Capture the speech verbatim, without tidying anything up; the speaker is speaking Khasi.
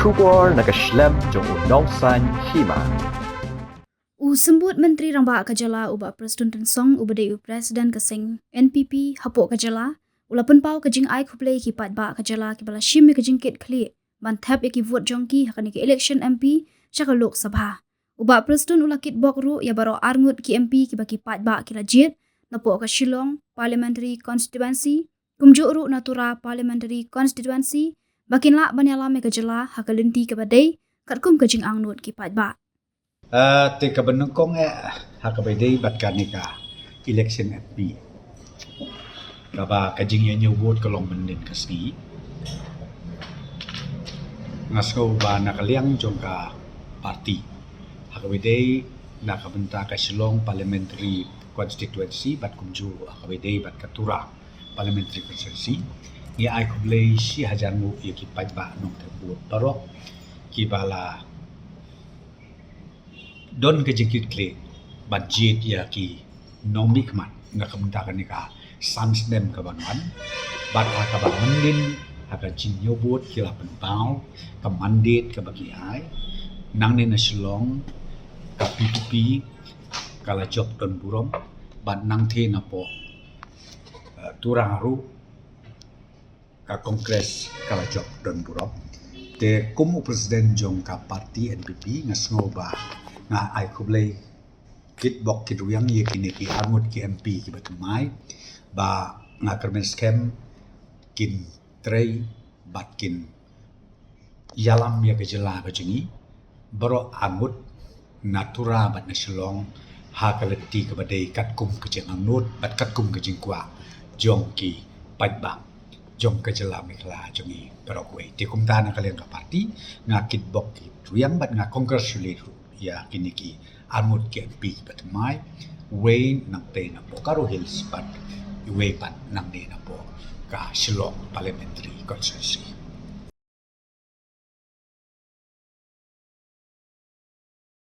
Khubor na ka shlem jong u Nongsaiñ Hima. U Symbud Myntri Rangbah ka jylla u Bah Prestone Tynsong uba dei u President ka seng N P P hapoh ka jylla u la pynpaw ka jingai khublei ki paidbah ka jylla kiba la shim ïa ka jingkit khlieh ban thep ïa ki vote jong ki ha kane ka election M P sha ka Lok Sabha. U Bah Prestone u la kitbok ruh ïa baroh arngut ki M P kiba ki paidbah ki la jied napoh ka Shillong Parliamentary Constituency, kumjuh ruh na Tura Parliamentary Constituency, ba kin lah ban ïalam ïa ka jylla ha ka lynti kaba dei katkum ka jingangnud ki paidbah. Ah, te kaba nyngkong eh, ha kaba dei bad kane ka election M P, kaba ka jingïañiew vote ka long mynnin ka sngi. Nga sngew ba na ka liang jong ka party, ha kaba dei na ka bynta ka Shillong Parliamentary Constituency bad kumjuh ha kaba dei bad ka Tura Parliamentary Constituency, ngi ai khublei shi hajar nguh ïa ki paidbah nongthep vote baroh kiba la don ka jingkit khlieh ban jied ïa ki nongmihkhmat na ka bynta kane ka san snem kaban wan. Bad ha kaba mynnin ha ka jingïaw vote ki la pynpaw ka mandate kaba ki ai. Nangne na Shillong ka P P P ka la jop don burom, bad nangtei napoh, eh, Tura ruh ka Congress ka la jop don burom. Te kum u President jong ka party N P P, nga sngew ba nga ai khublei kitbok kitrwiang ïa kine ki arngut ki M P kiba thymmai, ba nga kyrmen skhem kin trei bad kin ïalam ïa ka jylla ka jong ngi baroh arngut, na Tura bad na Shillong, ha ka lynti kaba dei katkum ka jingangnud bad katkum ka jingkwah jong ki paidbah jong ka jylla Meghalaya jong ngi baroh kawei. Te kumta na ka liang ka party, nga kitbok kitrwiang bad nga congratulate ruh ïa kine ki arngut ki M P kiba thymmai, uwei nangtei napoh Garo Hills bad uwei pat nangne napoh ka Shillong Parliamentary Constituency.